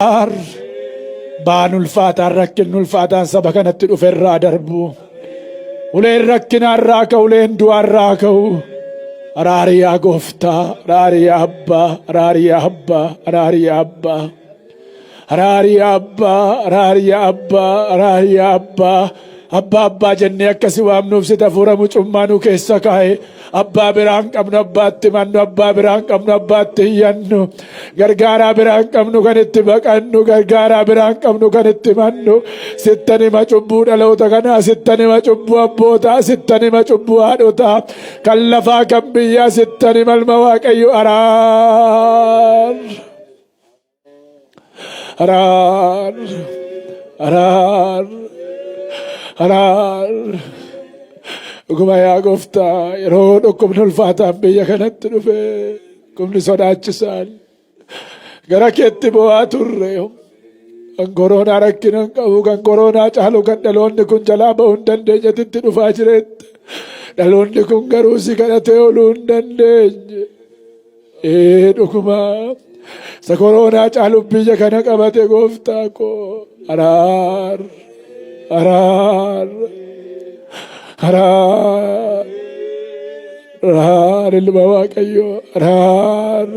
Araar baan ulfaataan rakkinni ulfaataan saba kanatti dhufe irraa darbu. Uleen rakkinaa irraa ka'u, uleen du'aa irraa ka'u. Araari yaa gooftaa, araari yaa abbaa, araari yaa abbaa, araari yaa abbaa. Araari yaa abbaa, araari yaa abbaa, araari yaa abbaa. Abbaa abbaa jennee akka si waamnuuf si hafuura mucummaa nu keessa kaa'e. Abbaa biraan qabnu abbaatti mannu, abbaa biraan qabnu abbaatti iyyannu. Gargaaraa biraan qabnu kan itti baqannu, gargaaraa biraan qabnu kan itti mannu. Sittan hima cubbuu dhaloota kanaa, sittan hima cubbuu abbootaa, sittan hima cubbuu haadhotaa, kan lafaa kan biyyaa sittan hima ilma Waaqayyo araar. Araar. Araar. Araar. Dhuguma yaa gooftaa yeroo dhukkubni ulfaataan biyya kanatti dhufe dhukkubni sodaachisaan gara keetti bu'aa turre. Kan koronaa rakkina hin qabu kan koronaa caalu kan dhaloonni kun jalaa ba'uu hin dandeenyetti dhufaa jiretti. Dhaloonni kun garuu si kadhatee ooluu hin dandeenye. Ee dhuguma isa koronaa caalu biyya kana qabate gooftaa koo araar araar araar araar ilma waaqayyoo araar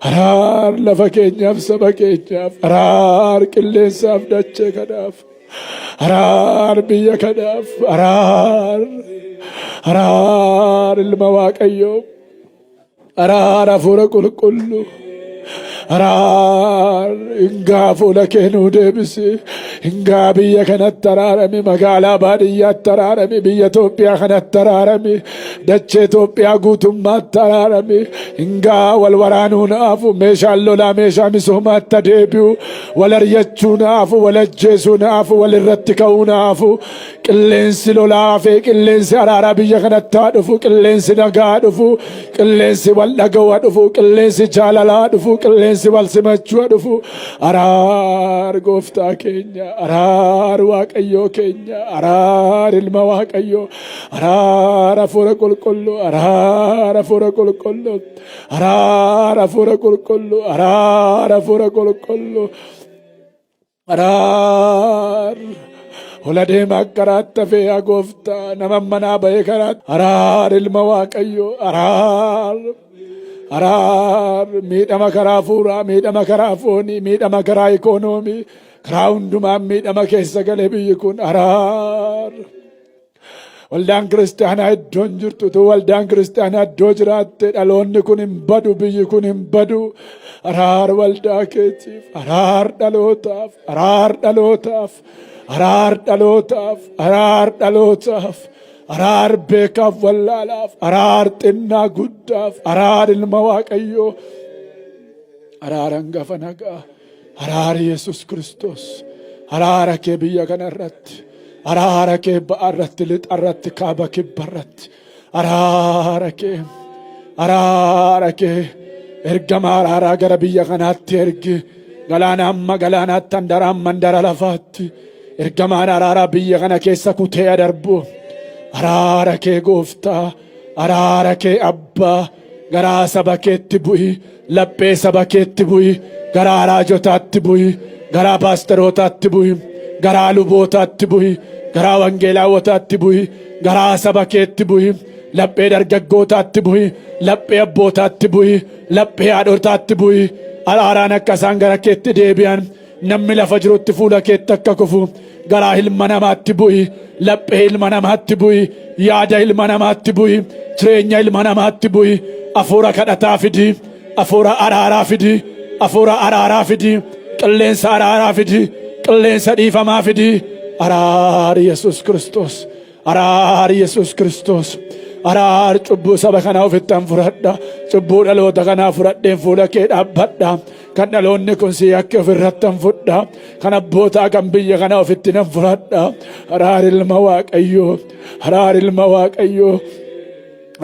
araar lafa keenyaaf saba keenyaaf araar qilleensaaf dachee kanaaf araar biyya kanaaf araar araar ilma waaqayyoo araar hafuura qulqulluu araar hingaa fuula kee nuu deebisi hingaa biyya kanatti araarami magaalaa baadiyyaatti araarami biyya Itoophiyaa kanatti araarami dachee Itoophiyaa guutummaatti araarami hingaa wal waraanuu naafu meeshaan lolaa meeshaa misoomaatti adeebi'u wal aryachuu naafu wal ajjeesuu naafu wal irratti ka'uu naafu qilleensi lolaa fi qilleensi araaraa biyya kanatti haa dhufu qilleensi nagaa haa dhufu qilleensi wal dhaga'uu haa dhufu qilleensi jaalalaa haa dhufu qilleensi wal simachuu haa dhufu araar gooftaa keenya araar waaqayyoo keenya araar ilma waaqayyoo araar hafuura qulqulluu araar hafuura qulqulluu araar hafuura qulqulluu araar hafuura qulqulluu araar ola deemaa karaatti hafee yaa gooftaa nama manaa bahee karaatti araar ilma waaqayyoo araar araar miidhama karaa fuuraa miidhama karaa foonii miidhama karaa ikoonoomii karaa hundumaan miidhama keessa galee biyyi kun araar. Waldaan kiristaanaa iddoon jirtu utuu waldaan kiristaanaa iddoo jiraatte dhaloonni kun hin badu biyyi kun hin badu. Araar waldaa keetiif, araar dhalootaaf, araar dhalootaaf, araar dhalootaaf, araar dhalootaaf, araar beekaaf wallaalaaf, araar xinnaa guddaaf, araar ilma waaqayyoo, araar hangafa nagaa. Araara Yesus Kiristoos. Araara kee biyya kana irratti. Araara kee ba'a irratti, lixa irratti, kaaba kibba irratti. Araara kee. Araara kee. Ergama araaraa gara biyya kanaatti ergi. Galaana hamma galaanaatti, handara hamma handara lafaatti. Ergamaan araaraa biyya kana keessa kutee darbu. Araara kee gooftaa. Araara kee abbaa. Garaa saba keetti bu'i. Laphee saba keetti bu'i. Garaa raajotaatti bu'i. Garaa paasterootaatti bu'i. Garaa lubootaatti bu'i. Garaa wangeelaawotaatti bu'i. Garaa saba keetti bu'i. Laphee dargaggootaatti bu'i. Laphee abbootaatti bu'i. Laphee haadhotaatti bu'i. Araaraan akka isaan gara keetti deebi'an namni lafa jirutti fuula keetti akka kufu garaa ilma namaatti bu'i. Laphee ilma namaatti bu'i. Yaada ilma namaatti bu'i. Jireenya ilma namaatti bu'i. Hafuura kadhataa fidi. Hafuura araaraa fidi. Hafuura araaraa fidi. Qilleensa araaraa fidi. Qilleensa dhiifamaa fidi. Araari Yesuus Kiristoos. Araari Yesuus Kiristoos. Araar cubbuu saba kanaa ofittan fudhadha. Cubbuu dhaloota kanaa fudhadheen fuula kee dhaabbadha. Kan dhaloonni kun si yakke ofirrattan fudha. Kan abbootaa kan biyya kanaa ofitti nan fudhadha. Araar ilma Waaqayyoo. Araar ilma Waaqayyoo.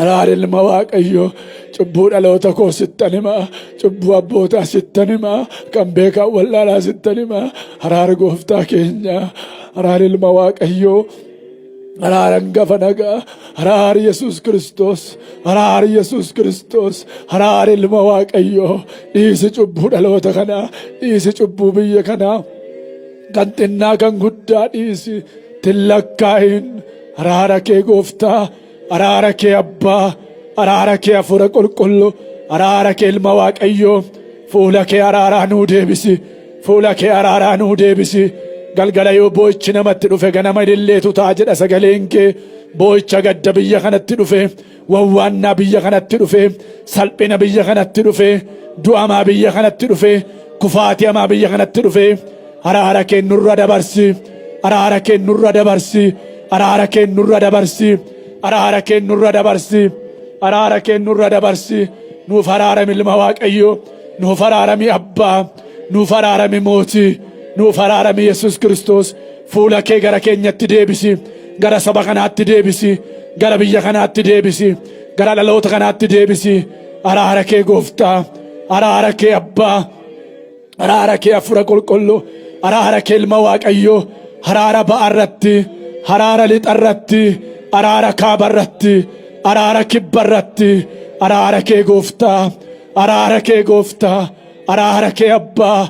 Araar ilma Waaqayyoo. Cubbuu dhaloota koo sittan hima. Cubbuu abbootaa sittan hima. Kan beekaa wallaalaa sittan hima. Araar gooftaa keenya. Araar ilma Waaqayyoo. Araara hangafa nagaa, araari Yesuus Kiristoos, araari Yesuus Kiristoos, araari ilma Waaqayyoo, dhiisi cubbuu dhaloota kanaa, dhiisi cubbuu biyya kanaa, kan xinnaa kan guddaa dhiisi, tillakkaayin araara kee gooftaa, araara kee abbaa, araara kee hafuura qulqulluu, araara kee ilma Waaqayyoo, fuula kee araaraa nuu deebisi, fuula kee araaraa nuu deebisi. Galgala yoo boo'ichi namatti dhufe ganama ililleetu ta'a jedha sagaleen kee. Boo'icha gadda biyya kanatti dhufe, wawwaannaa biyya kanatti dhufe, salphina biyya kanatti dhufe, du'amaa biyya kanatti dhufe, kufaatii hamaa biyya kanatti dhufe, araara kee nurra dabarsi, araara kee nurra dabarsi, araara kee nurra dabarsi, araara kee nurra dabarsi, araara kee nurra dabarsi. Nuuf araarami ilma Waaqayyoo, nuuf araarami abbaa, nuuf araarami mootii, nuuf araarami Yesuus Kiristoos. Fuula kee gara keenyatti deebisi, gara saba kanaatti deebisi, gara biyya kanaatti deebisi, gara dhaloota kanaatti deebisi. Araara kee gooftaa, araara kee abbaa, araara kee hafuura qulqulluu, araara kee ilma Waaqayyoo, araara ba'a irratti, araara lixa irratti, araara kaaba irratti, araara kibba irratti, araara kee gooftaa, araara kee gooftaa, araara kee abbaa,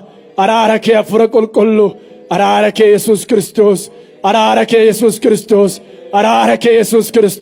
araara kee hafuura qulqulluu, araara kee Yesuus Kiristoos, araara kee Yesuus Kiristoos, araara kee Yesuus Kiristoos.